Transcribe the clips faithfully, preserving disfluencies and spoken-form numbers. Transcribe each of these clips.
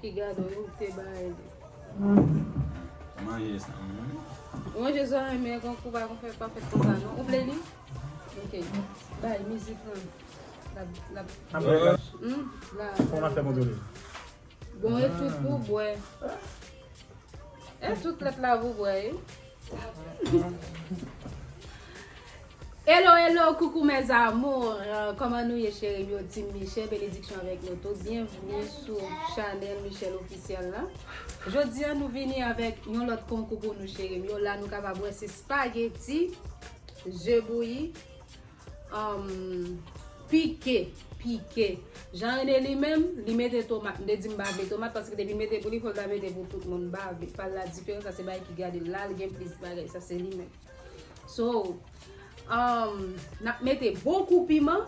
Ki gade w te bay li. Manje sa menm. Ou manje sa menm, men konkou pa konn fè, pa fèt konsa non. Ou vle li? Ok. Bay mizik lan. L ap, l ap. Apre la. Hmm? La. Fò n ap fè kontwole. Bon, e tout pou bwè. E tout lèt la pou bwè, wi. Hello, hello, coucou mes amours. Euh, kòman nou ye, cheri m yo? Team Michel, benediksyon avèk nou tout. Byenvni sou chanèl Michel Officiel la. Jodi a, nou vini avèk yon lòt konkou pou nou, cheri m yo. La, nou kapab wè se spaghetti, ze bouyi, um, pike, pike. Jean René li menm, li mete tomat. M te di m pa vle tomat, paske depi l mete pou li, fò l ta mete pou tout moun. M pa vle. Pa l la diferan, sa se bagay ki gade l la, l gen plis bagay. Sa se li menm. So, um, n ap mete bokou piman.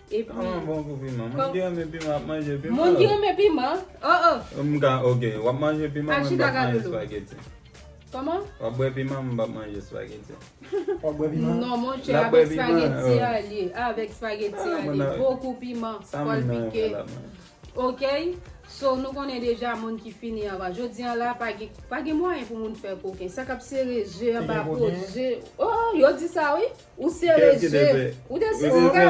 Epi, kòman bokou piman? Moun ki renmen piman ap manje piman. Moun ki renmen piman? Oh, oh. M ka, ok, w ap manje piman, men m p ap manje espageti. Kòman? W ap bwè piman, men m p ap manje espageti. W ap bwè piman? Non, monchè, avèk espageti a l ye. Avèk espageti a l ye. Bokou piman, fò l pike. Ok? So, nou konnen deja moun ki fini anvan. Jodi a la, pa gen, pa gen mwayen pou moun fè koken. Sa k ap sere je anba po je. Oh, yo di sa, wi. Ou sere je. Ou te sere je.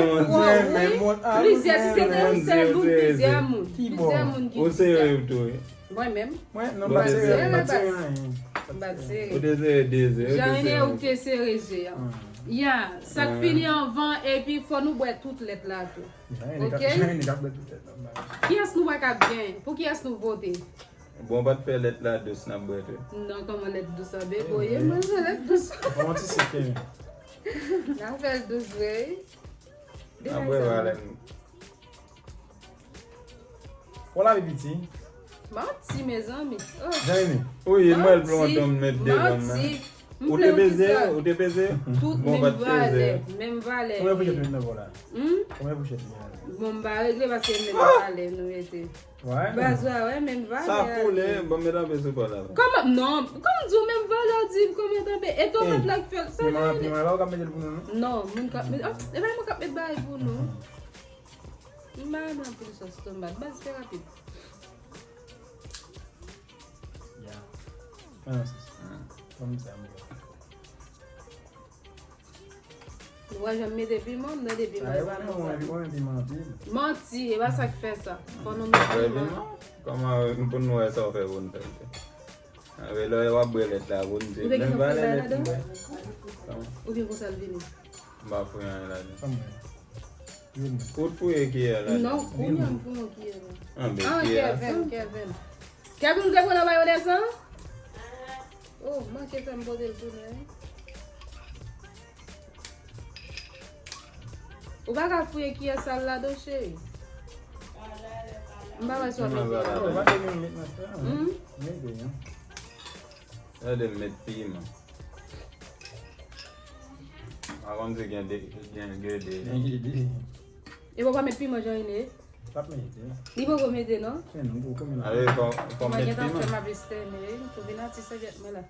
Plizyè, si se te yon sèl moun, plizyè moun. Plizyè moun ki di sa. Mwen menm. Mwen, non, m pa t sere, m pa t sere anyen. M pa t sere. Ou te sere de je, ou te sere. Jan ene ou te sere je a. Ya, sa k fini anvan, epi fò nou bwè tout lèt la tou. Ok? Kiyès nou wè k ap gen? Pou kiyès nou vote? Bon, w pa t fè lèt la dous, n ap bwè tou. Non, kòman lèt dous an bebe w ye? Mwen se lèt dous. Bon, ti sik, Kevin. N ap fè l dous vre, wi. N ap bwè valè nou. Ou lavi piti. Manti, mezanmi. Oh. Jan ene. Wi, mwen l plonton m met devan m nan. Manti. Ou te peze, ou te peze? Tout menm valè, menm valè. Konbyen fouchèt ou met nan bò la? Hmm? Konbyen fouchèt ou gen la? Bon, m pa regle paske menm valè nou mete. Baz la, wè, menm valè. Sa foule, bon, met anpe sou bò la. Kòman? Non, kòm di w menm valè, w di m kòman tanpe. E tomat la k fè l. Sa piman, piman la, ou ka mete l pou nou, non? Non, moun k ap met, oh, e pa mwen k ap met bagay pou nou. M pa renmen anpil sòs tomat. Baz, fè rapid. Ya. Mwen nan sòs. Kòm sa, mwen. Nou pa janm mete piman, m tande piman e pa nan sa. Mwen renmen piman anpil. Manti, e pa sa k fè sa. Fò nou met piman. Kòman pou nou wè sa w fè pou n fè l? Avè lè w ap bwè lèt la, pou n di menm valè lèt m bwè. Oubyen konsa l vini? M pa fouye anyen ladan. Ou t fouye kiyè ladan. Non, kounye a m fouye yon kiyè la. Ah, Kevin, Kevin. Kevin, ou te pran nan mayonèz lan? Oh, manke fè m pote l tounen, wi. Ou pa ka fouye kiyè sal ladan, cheri. M pa wè sa w mete la. Ou pa te menm met nan sa. Hmm? Mete, non. Gade m met piman. A konn si gen de, gen gede. Gen gede. E w pa met piman, Jean René? P ap mete. Li poko mete, non? Men non, poko mete. Ale, fò, fò met piman. Mwen gentan fè m ap estène, wi. Tou vin atis sèvyèt mwen la.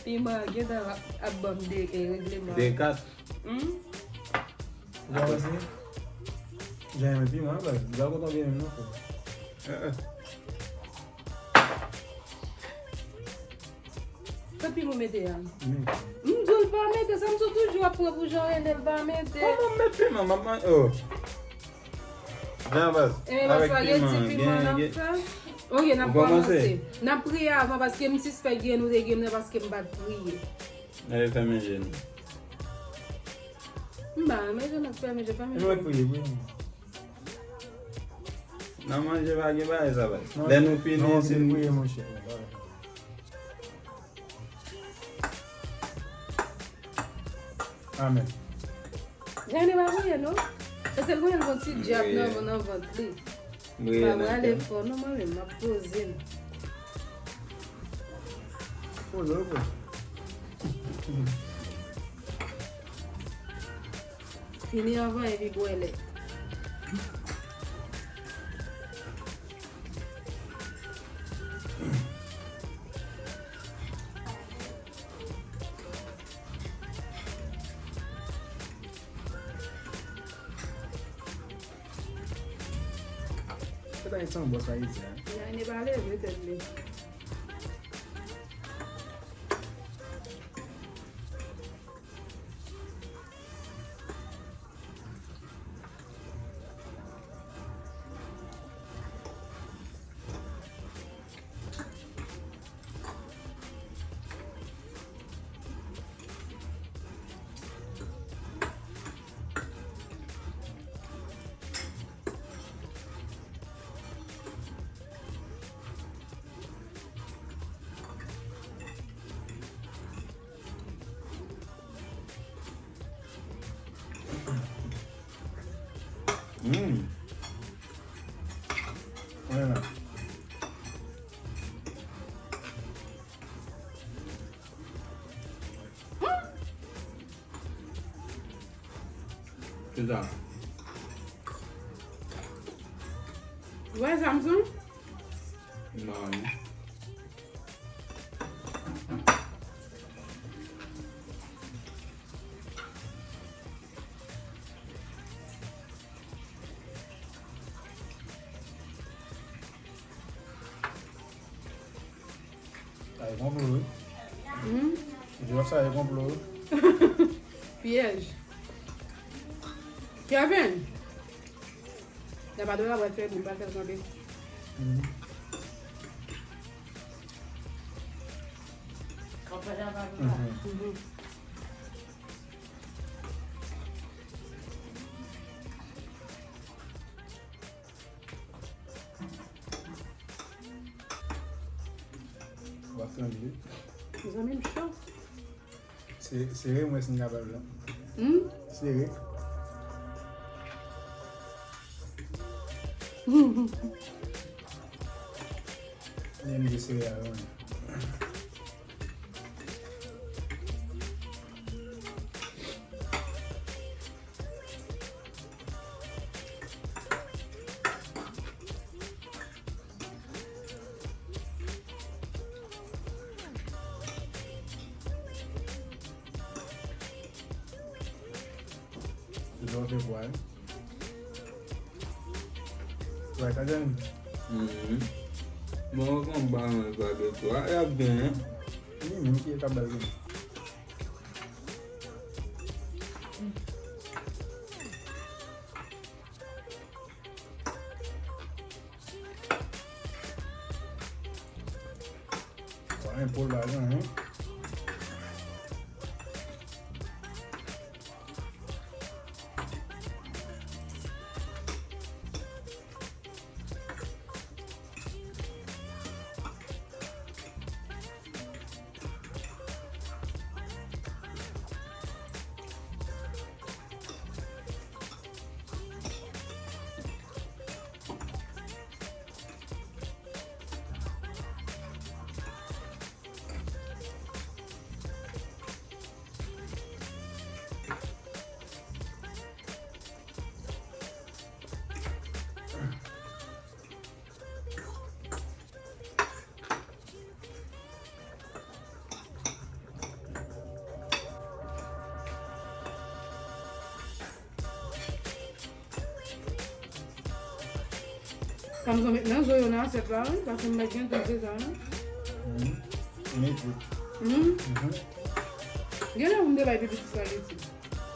Piman gentan ap, ap ban m de, e, regleman. De kat. Hmm? Ou pa panse? Jan renmen piman, baz. Li pa kontan vye menm non, frè. Eh, eh. Kot piman w mete a? M di w l pa mete, sa m sou toujou ap pran pou Jean René l pa mete. Kòman m met piman? M ap manje, oh. Jan baz, avèk piman, gen, gen. Ok, n ap kòmanse. N ap priye avan, paske m sispèk gen nou te gen m nan, paske m pa t priye. Ale fèmen je nou. M pa renmen je m ap fèmen je, fèmen je. Nou priye, priye. Nan manje pa gen bagay sa, baz. Lè nou fini, si nou priye, monchè. Amèn. Jane pa priye, non? Paske l konnen l gon ti dyab nan, nan vant li. Pa prale fò, non, mwen menm, m ap poze m. Poze w, poze. Fini anvan epi bwè lèt. Se Sa yon bòs Ayiti a. Li annik pale vre tèt li. Mm. Voilà. Kisa? Ou wè Samson? Non. Sa e konplo, wi. Hmm? Jwèt sa e konplo, wi. Pyèj. Kevin! Lè pa dwe la, w ap fè pou m pa fè l kanpe. Mhm. Mhm. W ap sanble. Mezanmi, m cho. Se, sere mwen si m kapab la. Hmm? Sere. Men m de sere a, wi. Se sa w fè pwa, wi. Pwa sa dènye. Mhm. Bon, ou konn ba mwen espageti a, y ap genyen. Li menm ki ta ba l genyen. Wa, enpo lajan, hein? Samson met nan zo yo nan asyèt la, wi, paske m mèt gen tout deja, wi. Mhm. Met tout. Mhm. Mhm. Gen lè pou m te bay pi piti spageti.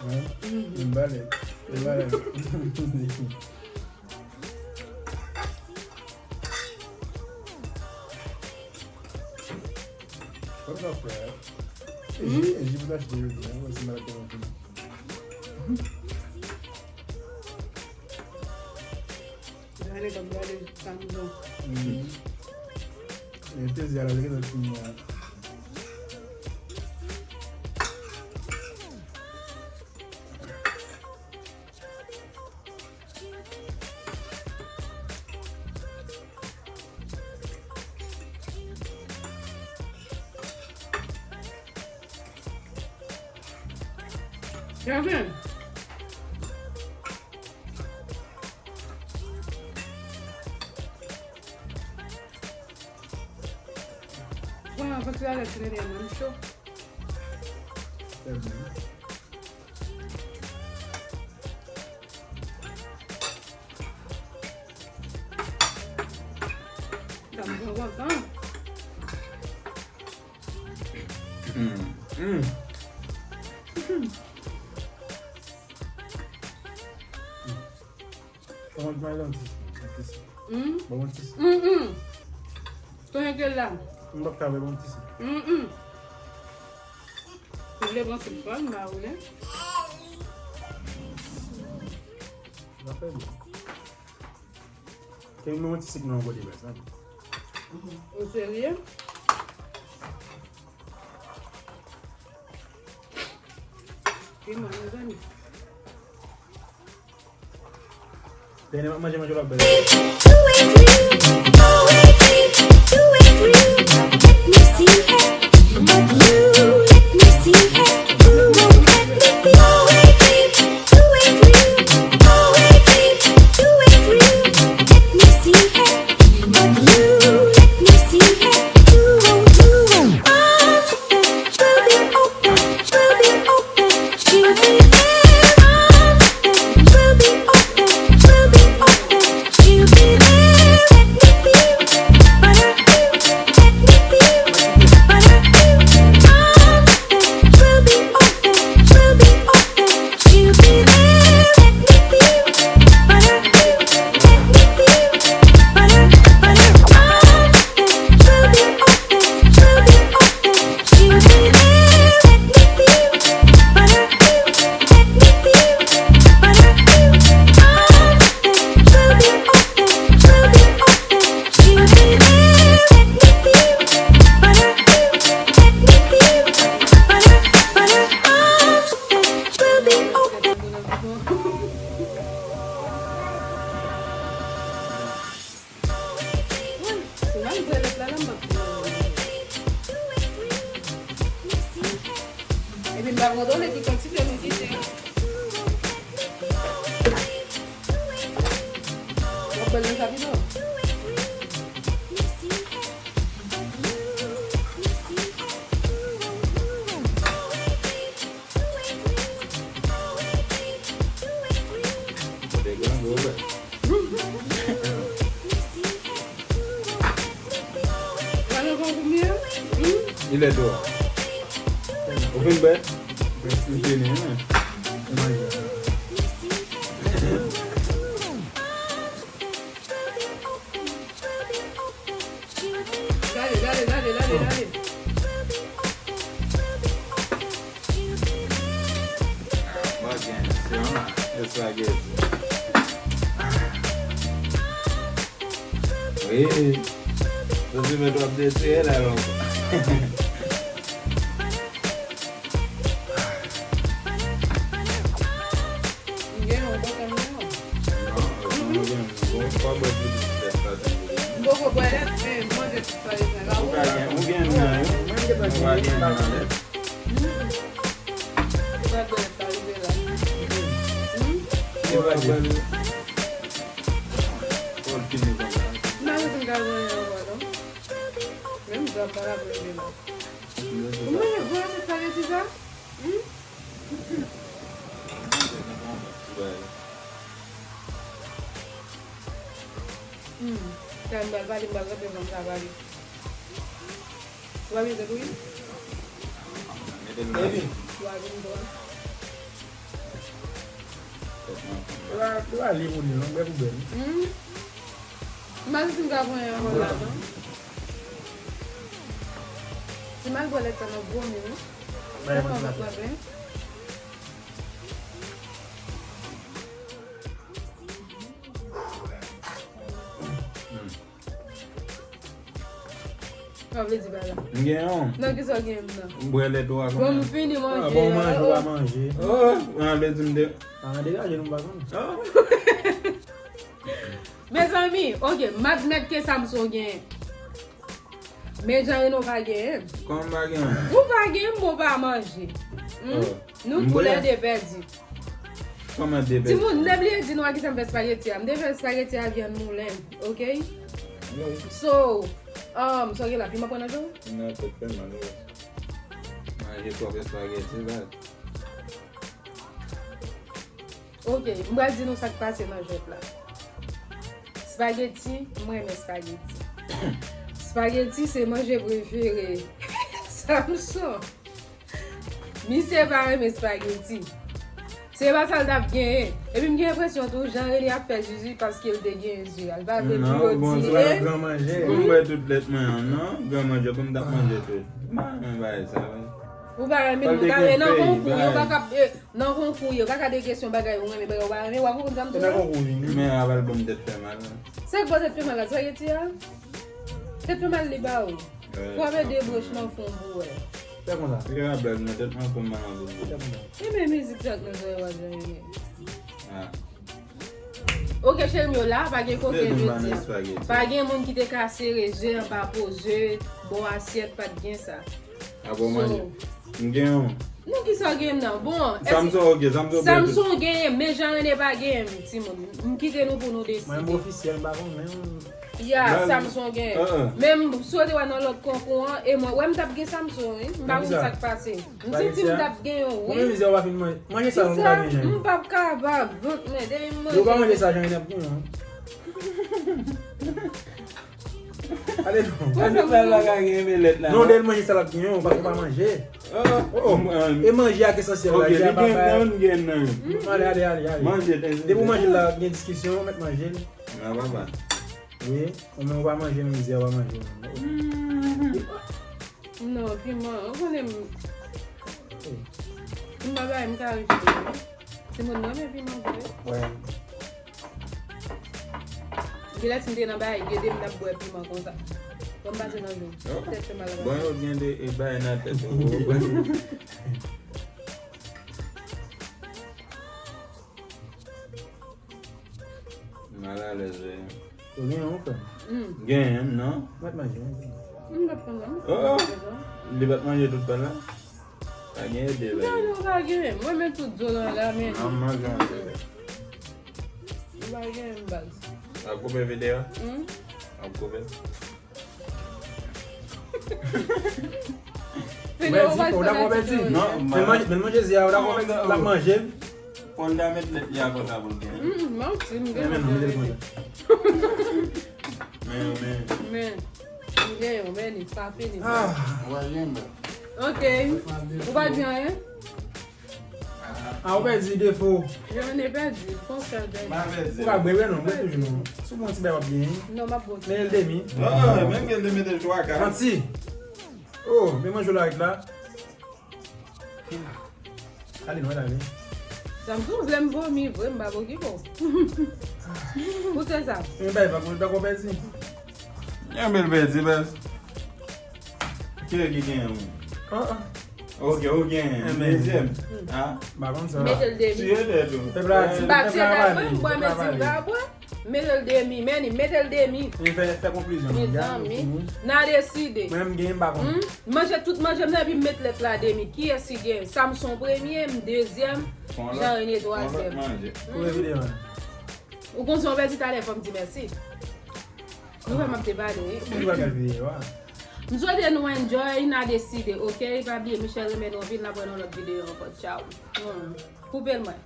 Wi. Mhm. M bale. M bale. What the fuck? E ji, e ji pou t achte jodi a, wè si malad te konfime. Gade kòm gade Samson. Mhm. E plezi a la, li gentan fini a. Kevin. Pran yon pati lalèt sou nènè a, m cho. Fè byen. Mwen M pran kontan. Mm. Mm. Kòman k mwen yon ti? Hmm? Bon, yon ti. Mm, mm. Konnen ke la. M p ap ka wè bon ti. Mm, mm. Ou vle pran sik pa m, ba ou le. N ap fè byen. Ke m yon ti sik nan yon kote bèl sa. Ou serye? Piman, mezanmi. Dènye m ap manje, manje w ap bèl. Epi m pa kontwole ki kantite nou kite. W ap bal nan sa pito. Kote grangou, bè. Gade grangou m ye. Hmm? Il est dehors. Ou fin bwè? M fini, wi. Gade, gade, gade, gade, gade. Mwen gen, se yon espageti. Wi. Jezi, men twòp de tire la, non. M gen yon bòkè m gen yon. Non, ou gen, ou pa bwè plis lèt sa, tankou. M poko bwè lèt, men m manje tout sa yo fè la. Ou ka gen, ou gen nan yo. Ou pa gen nan lèt. Hmm. Ou pa bwè lèt sa rive la. Hmm. Ou pa bwè lèt. Fò l fini konsa. M pa santi m ka manje ankò non. Menm zòt pa la pou leve la. Ou manje gwo espageti sa? Hmm? Hmm. Sa m pral pale, m pral rete jan m ka pale. Ou pa bezwen tou wi? Mete l nan. Ou pa vin pran. Li pa, li pa li pou li non, bèl pou bèl. Hmm. M pa santi m ka pran yon ankò la non. Si m al bwè lèt sa nan gwo mi wi. Kòman m ap pran pen? Sa vle di pa la. M gen yon. Nan kisa w gen m nan? M bwè lèt ou a kounya. Bon, m fini manje. Ah, bon, manje, w a manje. Oh, an vle di m de. Ah, degaje nou pa konnen. Oh. Mezanmi, ok, m admèt ke Samson gen. Men Jean Reno pa gen. Kòman m pa gen? Ou pa gen, bon, w pa manje. Hmm? Oh. Nou toulède pèdi. Kòman de bèl? Timoun, n te bliye di nou a kisa m fè espageti a. M te fè espageti a vyann moulen, ok? Wi. So, um, sa w gen la, piman pran nan je w? Non, tèt fè mal, wi. Manje twòp espageti, bad. Ok, m pral di nou sa k pase nan jwèt la. Espageti, m renmen espageti. Spaghetti se manje prefere Samson. Misye pa renmen spaghetti. Se pa sa l t ap genyen. Epi m gen enpresyon tou, Jean Rene ap fè zuzu paske l te genyen zuzu a. L pa vle pou yo di, eh. Gran manje. Pou m bwè tout lèt mwen an, non? Gran manje, pou m t ap manje tout. M pa renmen bagay sa, wi. Ou pa renmen, nou ta nan konkou, yo pa ka, eh, nan konkou, yo pa ka de kesyon bagay ou renmen, bagay ou pa renmen, w ap konprann sa m di w la? Men aval bon tèt fè mal. Se bon tèt fè mal la, spaghetti a? Tèt fè mal li ba ou. Frape de broch nan fon pou wè. Fè konsa. Li ka blag nan tèt mwen pou m pa nan gou. Fè konsa. E men mizik sa k nan zòrèy w a jan renmen. Ah. Ok, cheri m yo, la pa gen kokenn jodi. Pa gen moun ki te ka sere ze anba po, ze bò asyèt, pa t gen sa. Apre w manje. M gen yon. Non, kisa w gen nan? Bon, Samson, ok, Samson gen tout. Samson genyen, men Jean Rene pa genyen, timoun. M kite nou pou nou deside. Mwen, m ofisyèl, m pa konn menm. Ya, Samson gen. Men m sou te wè nan lòt konkou an, e mwen, wè m t ap gen Samson, wi. M pa konn sa k pase. M santi m t ap gen yon, wi. Mwen menm, mizè, w pa fin manje. Manje sa, m pa gen jan. M p ap kapab, vant mwen, depi m manje. Yo pa manje sa, jan y ap gen, non. Ale non. Mwen menm la, la ka gen melèt la. Non, depi l manje sa, l ap gen yon, paske w pa manje. Oh, oh. E manje ak esansyèl la, ok, li gen nan, gen nan. Ale, ale, ale, ale. Manje, depi w manje la, gen diskisyon, mèt manje l. Nan papa. Wi, ou menm ou pa manje, mizè, ou pa manje. Non, piman, ou konnen m. M pa bay, m ka rejte. Timoun nan, men piman vre. Wi. Gilèt m te nan bay, gede m t ap bwè piman konsa. Ban m pase nan jou. Tèt fè mal. Bon, yo gen de, e, bay nan tèt yo. Malalèz, wi. Ou gen yon, frè? Gen, non? Mwen manje, mwen. M pa pran, non. Oh! Li pa t manje tout pa la? Pa gen ede, la. Non, non, pa gen. Mwen, men tout zo nan la, men. An manje yon ede. Ou pa gen, baz. W ap koupe videyo? Hmm? W ap koupe? Ou pèdi, ou dakò pèdi? Non, men manje, men manje zi a, ou dakò pèdi? L ap manje. Fò l ta met lèt li a konsa pou l gen. Hmm, manti, m gen. Men non, mete l konsa. Men, men. Men, m gen yon, men li pa fini. Ah. Ou pa gen anyen? Ok. Ou pa gen anyen? Ah, ou pèdi defo. Jean Rene pèdi, konsa l pèdi. M pa pèdi. Ou pa bwè, non, bwè toujou, non. Si w pran ti bay, w ap byen. Non, m ap bwè. Men l demi. Ah, menm ke l te mete l twa ka. Manti. Oh, men manje w la avèk la. Ale, non, ale. Samson vle m vomi vre, m pa okipe w. Pou se sa. Men bay pa konn dakò pèdi. Yon bèl pèdi, baz. Ki lè ki genyen ou? Ah, ah. Ok, ou genyen. Dezyèm. Ah. M pa konn sa. Mete l demi. Tiye tèt ou. Pèp la di, m pa tiye tèt mwen, m bwè, men di m pa bwè. Mete l demi, men li, mete l demi. E fè, fè konklizyon. Mezanmi, n a deside. Mwen menm genyen, m pa konn. Hmm? Manje tout manje m nan, epi m met lèt la demi. Kiyès ki genyen? Samson premye, m dezyèm, Jean Rene twazyèm. Koupe videyo a. Ou konn sa w pèdi talè, fò m di mèsi. Nou wè m ap debade, wi. Ou di w ap gade videyo a. M swete nou enjoy, n a deside, ok? Pa bliye, Michelle renmen nou anpil, n ap wè nan lòt videyo ankò. Tchaw. Hmm. Koupe l mwen.